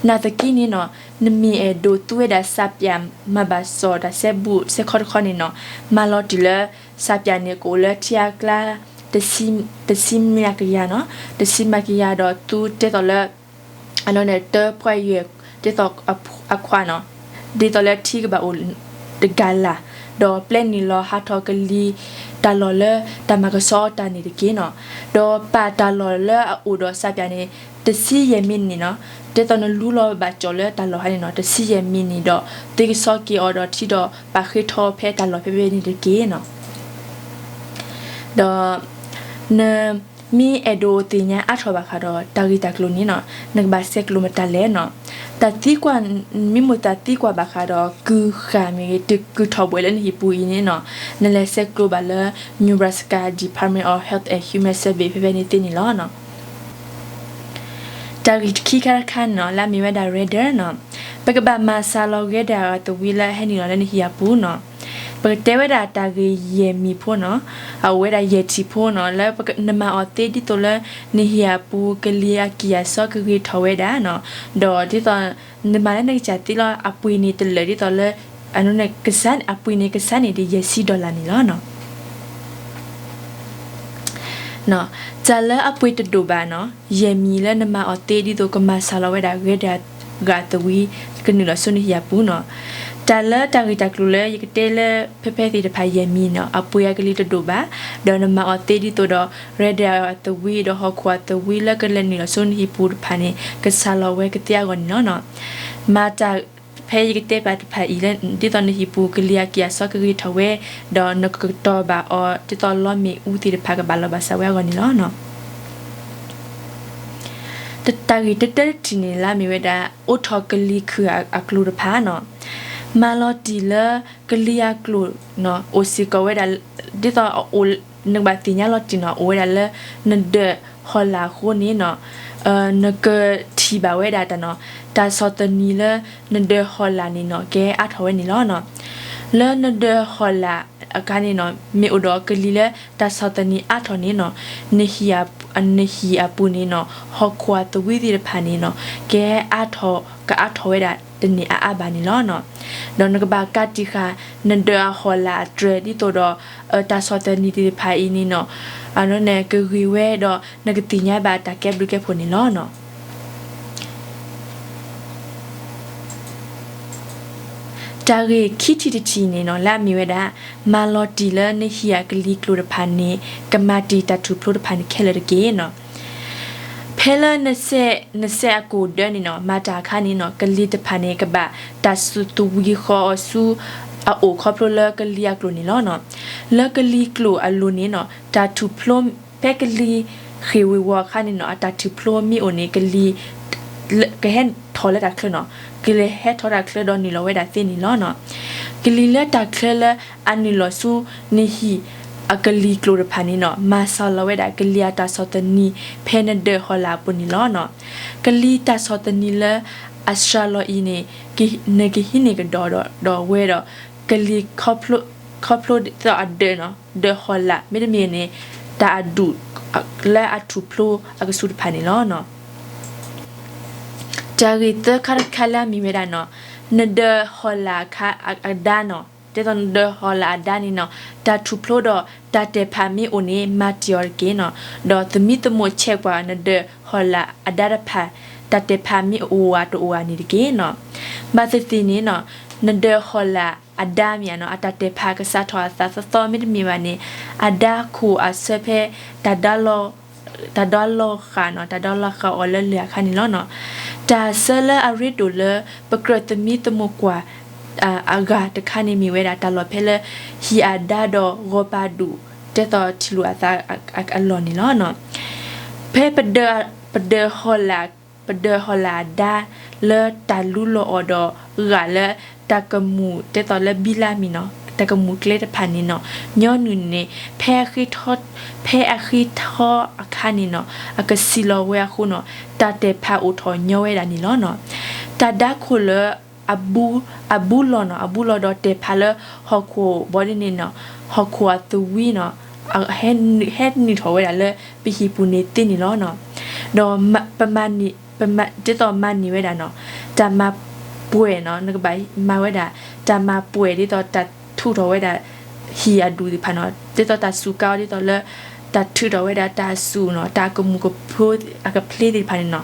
နာ်သက့န့ၣ်နီၤ နမ့ၢ်အဲၣ်ဒိးသူဝဲဒၣ်စးပၠး မၤဘၣ်စီၣ်တၢ်စဲဘူးစဲခီတခီန့ၣ်နီၤ မၤလီၤတံၢ်လၢ စးပၠးန့ၣ် ကအိၣ်လၢထံအကျါ တဆံမံးကယၤနီၤ တဆံမံးကယၤဒီးသူတဲသိးလၢ အနီၢ်န့ၣ် တၢပှဲၤယဲၢ် ဒ်သိးအခွါနီၤ ဒ်သိးလၢထံကဘၣ်အိၣ်တကၤလၤ ဒီးပျဲနုာ်လီၤဟးထီၣ်ကလံၤတၢ်လီၢ်လၢ တၢ်မၤကဆှီအီၤတၢ်န့ၣ်တက့ၢ်နီၤ. ဒီးပာ်တၢ်လီၢ်လၢအအိၣ်ဒီးစးပၠးန့ၣ် တဆံယဲၢ်မံးနံးနီၤ ဒ်သိးနလူလီၤဘၣ်ကၠီၣ်လၢတၢ်လီၢ်ဟါန့ၣ်နီၤ တဆံယဲၢ်မံးနံးဒီး သ့ကဆှီက့ၤအီၤဒီးထံဒီးပာ်ဃ့ထီဖဲတၢ်လီၢ်ဖဲဖဲန့ၣ်တက့ၢ်နီၤ. ဒီး နမ့ၢ်အဲၣ်ဒိးသ့ၣ်ညါအါထီၣ်ဘၣ်ဃးဒီးတၢ်ဂ့ၢ်တၢ်ကျိၤန့ၣ်နီၤ နကဘၣ်ဆဲးကျိးမတၤလဲၣ်နီၤ. တၢ်သံကွၢ် မ့ၢ်မိၣ်တၢ်သံကွၢ်ဘၣ်ဃးဒီးကုၢ်ဃာ်မ့ၢ်ဂ့ၤ တကုၢ်ထီၣ်ဘှဲးလၢနဟံၣ်ပူၤအံၤန့ၣ်နီၤ နလဲၤဆဲးကျိးဘၣ်လၢ Nebraska Department of Health and Human Service ဖဲဖဲန့ၣ်သ့န့ၣ်လီၤနီၤ. တၢ်ဂ့ၢ်ခံခါတခါန့ၣ်နီၤ လၢအမ့ၢ်ဝဲဒၣ် Radar နီၤ ပကဘၣ်မၤစှၤလီၤ Radar အသဝံလၢအဟဲနုာ်လီၤလၢနဟံၣ်အပူၤနီၤ. ပကတဲဝဲဒၣ်တၢ်ဂ့ၢ်ယဲၢ်မံၤဖိနီၤ အအိၣ်ဝဲဒၣ်ယဲၢ်ထံၣ်ဖိနီၤ လၢနမၤအီၤသ့ဒ်သိးလၢ နဟံၣ်အပူၤ ကလံၤအကံၢ်အစီကဂ့ၤထီၣ်ဝဲဒၣ်နီၤ ဒီးဒ်သိး နမၤလၢနကစၢ်သ့လီၤ အပှ့ၤန့ၣ်တလၢာ်ဒ်သိးလၢ အနီၢ်န့ၣ် ကစၢ်န့ၣ် အပှ့ၤန့ၣ် ကစၢ်န့ၣ်ဒ်ယဲၢ်ဆံ dollar န့ၣ်လီၤနီၤ. တၢ်လၢအပှ့ၤတဒိၣ်ဘၣ်နီၤ ယဲၢ်မံၤလၢနမၤအီၤသ့ဒ်သိးကမၤစှၤလီၤဝဲဒၣ် Radar အသဝံ ကနုာ်လီၤဆူနဟံၣ်အပူၤနီၤ. တၢ်လၢတၢ်ဂ့ၢ်တၢ်ကျိၤလၢယကတဲလၢဖဲဖဲသ့ၣ်တဖၣ်ယဲၢ်မံၤနီၤ အပှ့ၤအကလံၤတဒိၣ်ဘၣ်, ဒီးနမၤအီၤသ့ဒ်သိးဒီး Radar အသဝံ ဒီးဟီၣ်ခိၣ်အသဝံလၢကလဲၤနုာ်လီၤဆူနဟံၣ်ပူၤတဖၣ်န့ၣ် ကစှၤလီၤဝဲကသ့အဂီၢ်န့ၣ်လီၤနီၤ. မၤတၢ် ဖဲယကတဲဘၣ်တဖၣ်အံၤလၢ ဒ်သိးနဟံၣ်ပူၤကလံၤအကံၢ်အစီကဂ့ၤထီၣ်ဝဲ, ဒီးနကကတီၤဘၣ်အီၤ ဒ်သိးလီမ့ၣ်အူသ့ၣ်တဖၣ်ကဘၣ်လီၤဘၣ်စးဝဲအဂီၢ်န့ၣ်လီၤ. တၢ်ဂ့ၢ်တတၢတထံၣ်န့ၣ်လၢအမ့ၢ်ဝဲဒၣ် အိးထီၣ်ကလံၤခုၣ်အကျိၤတဖၣ်နီၤ. မၤလီၤတံၢ်လၢကလံၤအကျိၤနီၤ အိၣ်စ့ၢ်ကီးဝဲဒၣ် ဒ်သိး နကဘၣ်သ့ၣ်ညါလီၤတံၢ်နီၤ အိၣ်ဝဲဒၣ်လၢနဒၢးဟီၣ်လာ်အဃိန့ၣ်နီၤ နကထံၣ်ဘၣ်ဝဲဒၣ်တၢ်နီၤ တၢ်ဆီၣ်သနံးလၢနဒၢးဟီၣ်လာ်န့ၣ်နီၤ ကဟဲအါထီၣ်ဝဲန့ၣ်လီၤနီၤ. လၢနဒၢးဟီၣ်လာ်အခါန့ၣ်နီၤ မ့ၢ်အိၣ်ဒီးကလံၤလၢတၢ်ဆီၣ်သနံးအါထီၣ်န့ၣ်နီၤ နဟံၣ်အပူၤန့ၣ်နီၤ ဟီၣ်ခိၣ်အသဝံသ့ၣ်တဖၣ်န့ၣ်နီၤ ကဟဲအါထီၣ် ကအါထီၣ်ဝဲဒၣ်တန့ၢ်အါအါဘၣ်န့ၣ်လီၤနီၤ. ဒီးနကဘၣ်ကးတံာ်ဃာ် နဒၢးအဟီၣ်လာ်အတြဲၤဒ်သိးဒီး တၢ်ဆီၣ်သနံးသ့ၣ်တဖၣ်အံၤန့ၣ်နီၤ အနီၢ်န့ၣ် ကဂ့ၤဝဲဒီးနကသ့ၣ်ညါဘၣ်တၢ်ကဲဘျုးကဲဖှိၣ်န့ၣ်လီၤနီၤ. တ တၢ်ဂ့ၢ်ခံထံၣ်တထံၣ်န့ၣ်နီၤ လၢအမ့ၢ်ဝဲဒၣ် မၤလီၤတံၢ်လၢနဟံၣ်အကလံၤကျိာ်တဖၣ်န့ၣ် ကမၤတံာ်တၢ်ထူၣ်ဖျိတဖၣ်န့ၣ်ခဲလၢာ်တက့ၢ်နီၤ. ဖဲလၢနစဲးအကိၣ်ဒၢန့ၣ်နီၤ မၤတၢ်အခါန့ၣ်နီၤ ကလံၤတဖၣ်န့ၣ် ကဘၣ်တၢ်သဝံဃီၤအီၤဆူ အအိၣ်ခီဖျိလၢကလံၤအကျိာ်န့ၣ်လီၤနီၤ. လၢကလံၤကျိာ်အလိၤန့ၣ်နီၤ တၢ်ထူၣ်ဖျိ ဖဲကလံၤဃ့ၢ်ဝ့ၤဝီၤအခါန့ၣ်နီၤ အတၢ်ထူၣ်ဖျိမ့ၢ်အိၣ်န့ၣ် ကလံၤ ကဟဲထီၣ်လၢတၢ်ချၢနီၤ, ကလံၤဟဲထီၣ်တၢ်ချၢဒီးနုာ်လီၤဝဲဒၣ်သ့န့ၣ်လီၤနီၤ. ကလံၤလၢတၢ်ချၢလၢအနုာ်လီၤဆူ နဟံၣ်အကလံၤကျိာ်တဖၣ်န့ၣ်နီၤ မၤစှၤလီၤဝဲဒၣ်ကလံၤအတၢ်ဆီၣ်သနံး ဖဲနဒၢးဟီၣ်လာ်အပူၤန့ၣ်လီၤနီၤ. ကလံၤတၢ်ဆီၣ်သနံးလၢအစှၤလီၤအံၤန့ၣ် နကဟံးန့ၢ်ကဒီးဒီးဝဲဒီး ကလံၤ ခီဖျိဒ်သိးအဒၢးနီၤ, ဒၢးဟီၣ်လာ် မ့တမ့ၢ်န့ၣ် တၢ်အဒူၣ်လၢအထူၣ်ဖျိအကဆူးတဖၣ်န့ၣ်လီၤနီၤ. တၢ်ဂ့ၢ်သၢခါတခါလၢအမ့ၢ်ဝဲဒၣ်နီၤ, နဒၢးဟီၣ်လာ်အခါအဒါနီၤ, ဒ်သိးနဒၢးဟီၣ်လာ်အဒါန့ၣ်နီၤ, တၢ်ထူၣ်ဖျိဒီးတၢ်တဲာ်ဖးမ့ၢ်အိၣ်န့ၣ် မၤတံၢ်အီၤတက့ၢ်နီၤ. ဒီးသမံသမိးဆဲးကွၢ် နဒၢးဟီၣ်လာ်အဒါတဖၣ် တၢ်တဲာ်ဖးမ့ၢ်အိၣ်ဧါတအိၣ်ဧါန့ၣ်တက့ၢ်နီၤ. ဘၣ်သ့ၣ်သ့ၣ်န့ၣ်နီၤ, နဒၢးဟီၣ်လာ်အဒါမ့ၢ်ဧါနီၤ, အတၢ်တဲာ်ဖးကစးထီၣ်အသးသီသီ မ့တမ့ၢ်ဘၣ်န့ၣ် အဒါခိၣ်အဆၢဖဲ တၢ်ဒါလီၤ တၢ်ဒါလီၤဃာ်နီၤ, တၢ်ဒါလီၤဃာ်အီၤလၢလၢၢ်အခါန့ၣ်လီၤနီၤ. တၢ်ဆၢလၢအရ့ဒိၣ်လၢ ပကြၢးသမံသမိးကွၢ် အဂၤတခါန့ၣ်မ့ၢ်ဝဲဒၣ် တၢ်လီၢ်ဖဲလၢ ဟံၣ်အဒါဒီးဂီၤပၤဒူၣ် ဒ်သိးထံၣ်လိာ်အသးအလီၢ်န့ၣ်လီၤနီၤ. ဖဲပဒၢး ပဒၢးဟီၣ်လာ် ပဒၢးဟီၣ်လာ်အဒါ လၢတၢ်လူလီၤအီၤဒီး ဂာ်လၢတၢ်ကမူၣ် ဒ်သိးလၢဘံလါမံၤနီၤ, တၢ်ကမူၣ်ကျဲတဖၣ်န့ၣ်နီၤ, ညီနုၢ်န့ၣ် ဖဲအဃ့ထီ ဖဲအဃ့ထီအခါန့ၣ်နီၤ, အကဆံးလီၤဝဲအဃိနီၤ, တၢ်တဲာ်ဖးအိၣ်ထီၣ်ညီဝဲဒၣ်န့ၣ်လီၤနီၤ. တၢ်ဒါခိၣ်လၢ အဘူး အဘူးလီၤနီၤ, အဘူးလီၤဒီးတဲာ်ဖးလၢဟီၣ်ခိၣ်ဘီဒ်န့ၣ်နီၤ, ဟီၣ်ခိၣ်အသဝံနီၤ, ဟဲနုာ်ထီၣ်ဝဲဒၣ်လၢပဟံၣ်ပူၤန့ၣ်သ့န့ၣ်လီၤနီၤ. ဒီးပမၤန့ၢ် ပမၤ ဒ်သိးမၤန့ၢ်ဝဲဒၣ်နီၤ, တၢ်မၤပှဲၤနီၤ, နကဘၣ်မၤဝဲဒၣ် တၢ်မၤပှဲၤဒ်သိးတၢ်ထူးထီၣ်ဝဲဒၣ် ဟံၣ်အဒူၣ်သ့ၣ်တဖၣ်နီၤ, ဒ်သိးတၢ်စူၤကါအီၤ ဒ်သိးလၢ တၢ်ထုးထီၣ်ဝဲဒၣ်တၢ်စူၤနီၤ, တၢ်အကမူၣ်ကဖိ အကဖျ့သ့ၣ်တဖၣ်န့ၣ်နီၤ.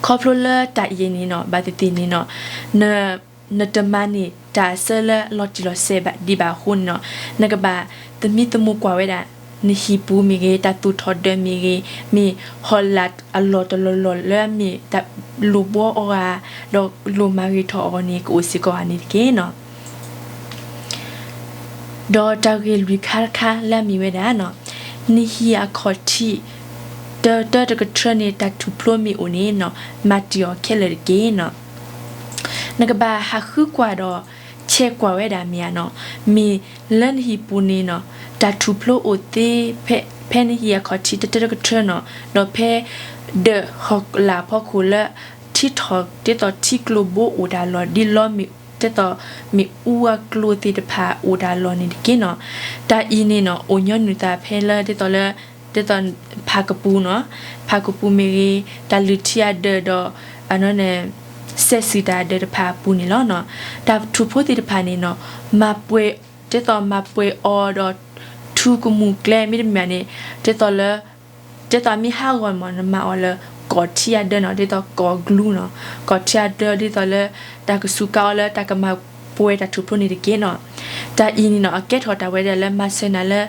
ခီဖျိလၢတၢ်အံၤန့ၣ်နီၤ, ဘၣ်သ့ၣ်သ့ၣ်န့ၣ်နီၤ, နတမၤန့ၢ်တၢ်အဆၢလၢလီၤတံၢ်လီၤဆဲးဒံးဘၣ်အဃိန့ၣ်နီၤ, နကဘၣ်သမံသမိးကွၢ်ဝဲဒၣ် နဟံၣ်ပူၤမ့ၢ်ဂ့ၤ, တၢ်သူၣ်ထီၣ်ဒၢးမ့ၢ်ဂ့ၤ, မ့ၢ်ဟီၣ်လာ်အလီၢ်တလီၢ်လီၢ်လၢအမ့ၢ်တၢ်လိၣ်ဘှီအီၤဧါ, ဒီးလိၣ်မၤဂ့ၤထီၣ်အီၤန့ၣ် ကအိၣ်စ့ၢ်ကီးဧါန့ၣ်တက့ၢ်နီၤ. ဒီးတၢ်ဂ့ၢ်လွံၢ်ခါတခါလၢအမ့ၢ်ဝဲဒၣ်နီၤ, နဟံၣ်အခီၣ်ထံး တၢတၢတကထၢန့ၣ် တၢ်ထူၣ်ဖျိမ့ၢ်အိၣ်န့ၣ်နီၤ, မၤတံၢ်အီၤခဲလၢာ်တက့ၢ်နီၤ. နကဘၣ်ဟးဃုကွၢ်ဒီး ဆဲးကွၢ်ဝဲဒၣ်မ့ၢ်ဧါနီၤ, မ့ၢ်လၢနဟံၣ်ပူၤန့ၣ်နီၤ, တၢ်ထူၣ်ဖျိအိၣ်သ့ ဖဲ ဖဲနဟံၣ်အခီၣ်ထံးတၢတၢတကထၢနီၤ, ဒီးဖဲဒၢးဟီၣ်လာ်အဖီခိၣ်လၢ ထံထီၣ်ဒ်သိးထံကျိဘိအိၣ်တၢ်လီၢ် ဒ်လီမ့ၣ် ဒ်သိးမ့ၣ်အူအကျိသ့ၣ်တဖၣ်အိၣ်တၢ်လီၢ်န့ၣ်တက့ၢ်နီၤ. တၢ်အံၤန့ၣ်နီၤ အိၣ်ညီနုၢ်သးဖဲလၢဒ်သိးလၢ ဒ်သိးဖးကပူၤနီၤ, ဖးကပူၤမ့ၢ်ဂ့ၤ, တၢ်လုၢ်ထံအဒၢးဒီး အနီၢ်န့ၣ် စဲးစံၣ်တၢ်အဒၢးတဖၣ်အပူၤန့ၣ်လီၤနီၤ. တၢ်ထူၣ်ဖျိသ့ၣ်တဖၣ်န့ၣ်နီၤ မၤပှဲၤ ဒ်သိးမၤပှဲၤအီၤဒီး ထူကမူၣ်ကျဲ မ့တမ့ၢ်န့ၣ် ဒ်သိးလၢ ဒ်သိးမ့ၢ်ဟးဂီၤမး နမၤအီၤလၢ ကီၢ်ထံအဒၢးနီၤ, ဒ်သိးကီၢ်ကလူနီၤ, ကီၢ်ထံအဒၢး ဒ်သိးလၢ တၢ်ကစူးကါအီၤလၢ တၢ်ကမၤပှဲၤတၢ်ထူၣ်ဖျိန့ၣ်တက့ၢ်နီၤ. တၢ်အံၤန့ၣ်နီၤ အကဲထီၣ်တၢ်ဝဲဒၣ်လၢ မၤစၢၤနၤလၢ ဒ်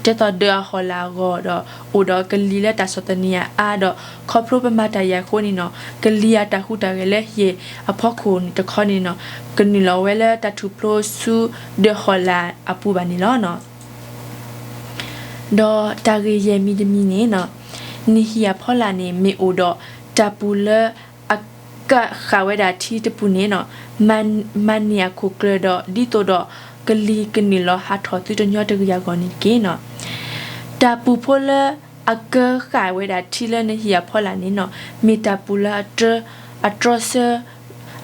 သိးဒၢးအဟီၣ်လာ်အဂီၢ်ဒီး အိၣ်ဒီးကလံၤလၢတၢ်ဆီၣ်သနံးအါအါဒီး ခီဖျိပမၤတၢ်အံၤအဃိန့ၣ်နီၤ ကလံၤအတၢ်ဟူးတၢ်ဂဲၤလၢဟံၣ်အဖီခိၣ်န့ၣ်တခီန့ၣ်နီၤ ကနုာ်လီၤဝဲလၢတၢ်ထူၣ်ဖျိဆူဒၢးဟီၣ်လာ်အပူၤဘၣ်န့ၣ်လီၤနီၤ. ဒီးတၢ်ဂ့ၢ်ယဲၢ်မံၤတမံၤန့ၣ်နီၤ နဟံၣ်အဖီလာ်န့ၣ် မ့ၢ်အိၣ်ဒီးတၢ်ပူၤလၢအကၢဃာ်ဝဲဒၣ်ထံတပူၤန့ၣ်နီၤ မၤန့ၢ်အခိၣ်ကျၢၢ်ဒီး ဒ်သိးဒီးကလံၤကနုာ်လီၤဟးထီၣ်သုတညီတကယၤဂီၢ်န့ၣ်တက့ၢ်နီၤ. တၢ်ပူၤဖိလၢအကၢဃာ်ဝဲဒၣ်ထံလၢနဟံၣ်အဖီလာ်န့ၣ်နီၤ မ့ၢ်တၢ်ပူၤလၢအတြီ အတြီဆၢ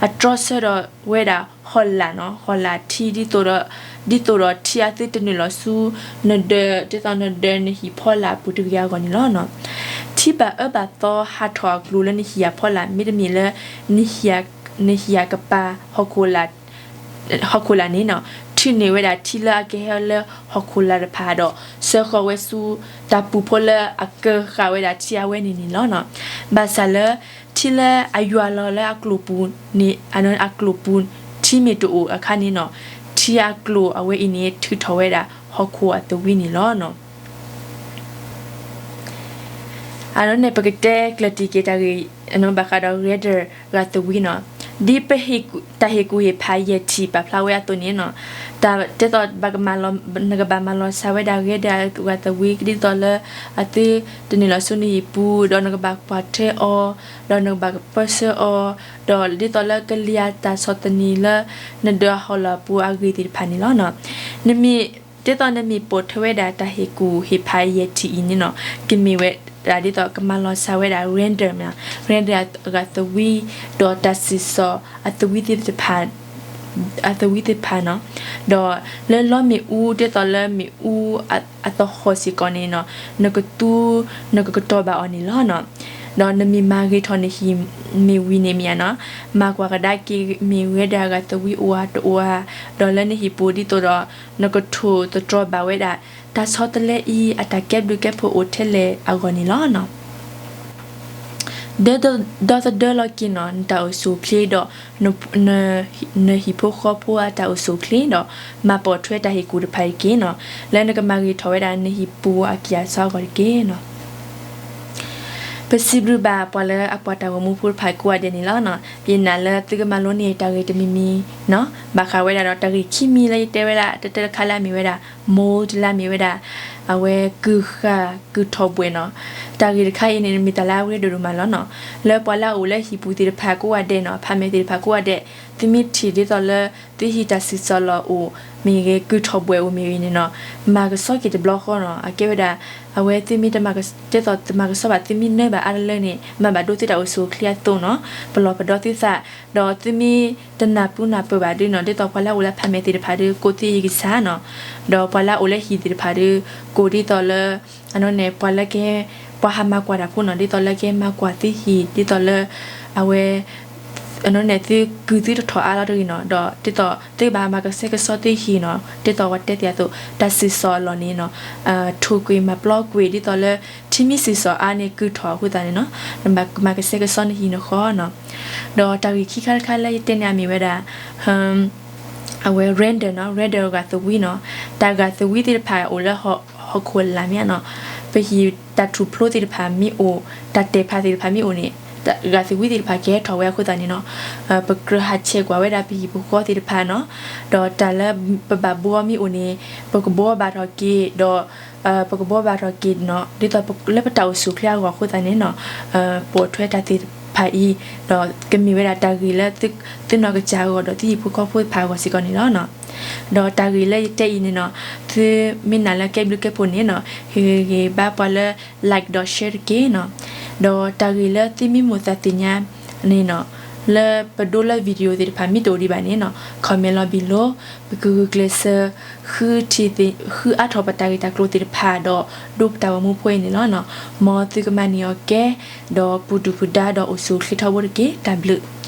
အတြီဆၢဒီးဝဲဒၣ်ဟီၣ်လာ်နီၤ, ဟီၣ်လာ်ထံဒ်သိးဒီး ဒ်သိးဒီးထံအသုတနုာ်လီၤဆူ နဒၢး ဒ်သိးနဒၢးနဟံၣ်ဖီလာ်အပူၤတကယၤဂီၢ်န့ၣ်လီၤနီၤ. ထံဘၣ်အၢဘၣ်သီဟးထီၣ်အကျိၤလၢနဟံၣ်အဖီလာ် မ့တမ့ၢ်လၢ နဟံၣ်အကပၤ ဟီၣ်ခိၣ်လာ်န့ၣ်နီၤ ထုးန့ၢ်ဝဲဒၣ်ထံလၢအကဟဲလၢဟီၣ်ခိၣ်လာ်တဖၣ်ဒီး ဆှၢဃီၤဝဲဆူ တၢ်ပူၤဖိလၢအကၢဃာ်ဝဲဒၣ်ထံအဝဲန့ၣ်န့ၣ်လီၤနီၤ. ဘၣ်ဆၣ်လၢ ထံလၢအယွၤလီၤလၢအကျိၤပူၤန့ၣ် အကျိၤပူၤ ထံ ထံမ့ၢ်တအိၣ်အခါန့ၣ်နီၤ, ထံအကျိၤအဝဲအံၤန့ၣ် ထုးထီၣ်ဝဲဒၣ်ဟီၣ်ခိၣ်အသဝံန့ၣ်လီၤနီၤ. အဒိန့ၣ် ပကတဲကျၢၢ်တံၢ်က့ၤတၢ်ဂ့ၢ် ဘၣ်ဃးဒီး render ဂၤသဝံနီၤ. ဒ်ပဟ့ၣ်ကူၣ် တၢ်ဟ့ၣ်ကူၣ်ဟ့ၣ်ဖးယဲၢ်ထံၣ်ပာ်ဖျါဝဲအသိးန့ၣ်နီၤ, တၢ် ဒ်သိး နကဘၣ်မၤလီၤဆါဝဲဒၣ် render ဂၤသဝံ ဒ်သိးလၢ အသုတန့ၢ်လီၤဆူနဟံၣ်ပူၤ ဒီးနကဘၣ်ကွၢ်ထွဲအီၤ, ဒီးနကဘၣ်ကပၢဆှၢအီၤ, ဒီးဒ်သိးလၢကလံၤအတၢ်ဆီၣ်သနံးလၢ နဒၢးအဟီၣ်လီၤအပူၤအဂ့ၢ်သ့ၣ်တဖၣ်န့ၣ်လီၤနီၤ. နမ့ၢ် ဒ်သိးနမ့ၢ်ပိာ်ထွဲဝဲဒၣ်တၢ်ဟ့ၣ်ကူၣ်ဟ့ၣ်ဖးယဲၢ်ထံၣ်အံၤန့ၣ်နီၤ, ကမ့ၢ်ဝဲဒၣ်ဒ်သိး ကမၤလီၤဆါဝဲဒၣ် render မ့ၢ် render အဂၤသဝံ, ဒီးတၢ်စံၣ်စိၤအသဝံသ့ၣ်တဖၣ် အသဝံသ့ၣ်တဖၣ်နီၤ, ဒီးလၢလီမ့ၣ်အူ ဒ်သိးလၢမ့ၣ်အူအသဟီၣ်စ့ၢ်ကီးန့ၣ်နီၤ, နကသူ နကကတီၤဘၣ်အီၤန့ၣ်လီၤနီၤ. ဒီးနမ့ၢ်မၤဂ့ၤထီၣ်နဟံၣ်မ့ၢ်ဝံၤန့ၣ်မ့ၢ်ဧါနီၤ, မၤကွၢ်ကဒါက့ၤ မ့ၢ် render အဂၤသဝံအိၣ်ဧါတအိၣ်ဧါ, ဒီးလၢနဟံၣ်ပူၤဒ်သိးဒီး နကထိၣ်သတြီၤဘၣ်ဝဲဒၣ် တၢ်ဆီတလဲအံၤ အတၢ်ကဲဘျုးကဲဖှိၣ်အိၣ်ထဲလဲၣ်အဂီၢ်န့ၣ်လီၤနီၤ. ဒီး ဒီသဒၢလီၤက့ၤနီၤ နတၢ်အိၣ်ဆူၣ်အိၣ်ချ့ဒီး န နဟံၣ်ဖိဃီဖိအတၢ်အိၣ်ဆူၣ်အိၣ်ချ့ဒီး မၤပိာ်ထွဲတၢ်ဟ့ၣ်ကူၣ်တဖၣ်အံၤတက့ၢ်နီၤ, လၢနကမၤဂ့ၤထီၣ်ဝဲဒၣ်နဟံၣ်ပူၤအကံၢ်အစီအဂီၢ်တက့ၢ်နီၤ. ပစံးဘျုးဘၣ်ပှၤလၢအကွၢ်တၢ်ဂီၤမူဖိတဖၣ်ကိးဂၤဒဲးန့ၣ်လီၤနီၤ. ယနာ်လၢသုကမၤလိန့ၢ်တၢ်ဂ့ၢ်တမံၤမံၤနီၤ, ဘၣ်ဃးဝဲဒၣ်ဒီးတၢ်ဂ့ၢ်ခံမံၤလၢယတဲဝဲဒၣ် တၢ်တခါလၢအမ့ၢ်ဝဲဒၣ် mold လၢအမ့ၢ်ဝဲဒၣ် အဝဲကုၢ်ဃာ်ကုၢ်ထီၣ်ဘှဲၣ်နီၤ. တၢ်ဂ့ၢ်တခါအံၤန့ၣ် မ့ၢ်တၢ်လၢအရ့ဒိၣ်ဒိၣ်မးလီၤနီၤ. လၢပှၤလၢအအိၣ်လၢဟံၣ်ပူၤသ့ၣ်တဖၣ်ကိးဂၤဒဲးနီၤ, apartment သ့ၣ်တဖၣ်ကိးဂၤဒဲး, သုမ့ၢ်ထံၣ်ဒ်သိးလၢ သုဟံၣ်တၢ်စံၣ်စိၤလီၤအိၣ်မ့ၢ်ဂ့ၤ ကုၢ်ထီၣ်ဘှဲၣ်အိၣ်မ့ၢ်ဂ့ၤန့ၣ်နီၤ, မၤကဆှီက့ၤတဘျီဃီနီၤ. အကဲဝဲဒၣ် အဝဲသုမ့ၢ်တမၤက ဒ်သိးတမၤကဆှီဘၣ် သုမ့ၢ်နၢဘၣ်အါတလၢန့ၣ် မၤဘၣ်ဒိသုတၢ်အိၣ်ဆူၣ်အိၣ်ချ့အသိးနီၤ, ပလီၢ်ပဒီသုသး, ဒီးသုမ့ၢ်တနၢ်ပၢၢ်နၢ်ပၢၢ်ဘၣ်ဒုနီၤ, ဒ်သိးပှၤလၢအအိၣ်လၢ apartment သ့ၣ်တဖၣ်ဒီး ကိးသုဟံၣ်ကစၢ်နီၤ, ဒီးပှၤလၢအအိၣ်လၢဟံၣ်သ့ၣ်တဖၣ်ဒီး ကိးဒ်သိးလၢ အနီၢ်န့ၣ် ပှၤလၢကဟဲ ပှၤဟးမၤကွၢ်တၢ်ဖိနီၤ, ဒ်သိးလၢကဟဲမၤကွၢ်သုဟံၣ် ဒ်သိးလၢ အဝဲ အနီၢ်န့ၣ် သုကုၢ်သုတထီၣ်အါလီၤတဂ့ၤနီၤ, ဒီးဒ်သိးသုကဘၣ်မၤကဆှဲကဆှီသုဟံၣ်နီၤ, ဒ်သိးပှၤတဲသ့ၣ်အသိး တၢ်စံၣ်စိၤအလီၢ်န့ၣ်နီၤ, ထိၣ်ကွံာ်မၤပျီကွံာ် ဒ်သိးလၢ ထံမ့ၢ်စံၣ်စိၤအါန့ၣ် ကုၢ်ထီၣ်အဃိသတးန့ၣ်နီၤ, နဘၣ်မၤကဆှဲကဆှီနဟံၣ်နဃီနီၤ. ဒီးတၢ်ဂ့ၢ်ခံခါတခါလၢယတဲန့ၣ်အမ့ၢ်ဝဲဒၣ် အဝဲ render နီၤ, render ဂၤသဝံနီၤ, တၢ်ဂၤသဝံသ့ၣ်တဖၣ်အိၣ်လၢဟီၣ်ခိၣ်လာ်မ့ၢ်ဧါနီၤ, ပဟံၣ်တၢ်ထူၣ်ဖျိသ့ၣ်တဖၣ်မ့ၢ်အိၣ်, တၢ်တဲာ်ဖးသ့ၣ်တဖၣ်မ့ၢ်အိၣ်န့ၣ်, ဂၤသဝံသ့ၣ်တဖၣ်ကဟဲထီၣ်ဝဲအဃိသတးန့ၣ်နီၤ, ပကြၢးဟးဆဲးကွၢ်ဝဲဒၣ်ပဟံၣ်ပဃီသ့ၣ်တဖၣ်နီၤ, ဒီးတၢ်လၢပဘၣ်ဘှီမ့ၢ်အိၣ်န့ၣ် ပကဘှီဘၣ်ထီၣ်က့ၤဒီး ပကဘှီဘၣ်ထီၣ်က့ၤနီၤ, ဒ်သိးလၢပတၢ်အိၣ်ဆူၣ်အိၣ်ချ့အဂီၢ်အဃိသတးန့ၣ်နီၤ, ပိာ်ထွဲတၢ်သ့ၣ်တဖၣ်အံၤ, ဒီးကမ့ၢ်ဝဲဒၣ်တၢ်ဂ့ၢ်လၢ သုနီၢ်ကစၢ်အဂီၢ်ဒီးသုဟံၣ်ဖိဃီဖိတဖၣ်အဂီၢ်စ့ၢ်ကီးန့ၣ်လီၤနီၤ. ဒီးတၢ်ဂ့ၢ်လၢယတဲအံၤန့ၣ်နီၤ, သုမ့ၢ်နာ်လၢကဲဘျုးကဲဖှိၣ်န့ၣ်နီၤ, ဟ့ၣ်ဂ့ၤဘၣ်ပှၤလၢ like ဒီး share တက့ၢ်နီၤ. ဒီးတၢ်ဂ့ၢ်လၢသုမ့ၢ်မိၣ်သးသ့ၣ်ညါန့ၣ်နီၤ, လၢပဒိလၢ video သ့ၣ်တဖၣ်မ့ၢ်တအိၣ်ဒံးဘၣ်န့ၣ်နီၤ, comment လီၤ below, ပကဂုာ်ကျဲးစၢး ဃုထံၣ်သ့ၣ် ဃုအါထီၣ်ပတၢ်ဂ့ၢ်တၢ်ကျိၤသ့ၣ်တဖၣ်ဒီး ဒိပတၢ်ဂီၤမူဖိအံၤန့ၣ်လီၤနီၤ. မ်သုကမၤန့ၢ်အီၤကဲ, ဒီးပူၤဒုၣ်ပူၤဒါဒီးအိၣ်ဆူၣ်အိၣ်ချ့ထီဘိတက့ၢ်. တၢ်ဘျုး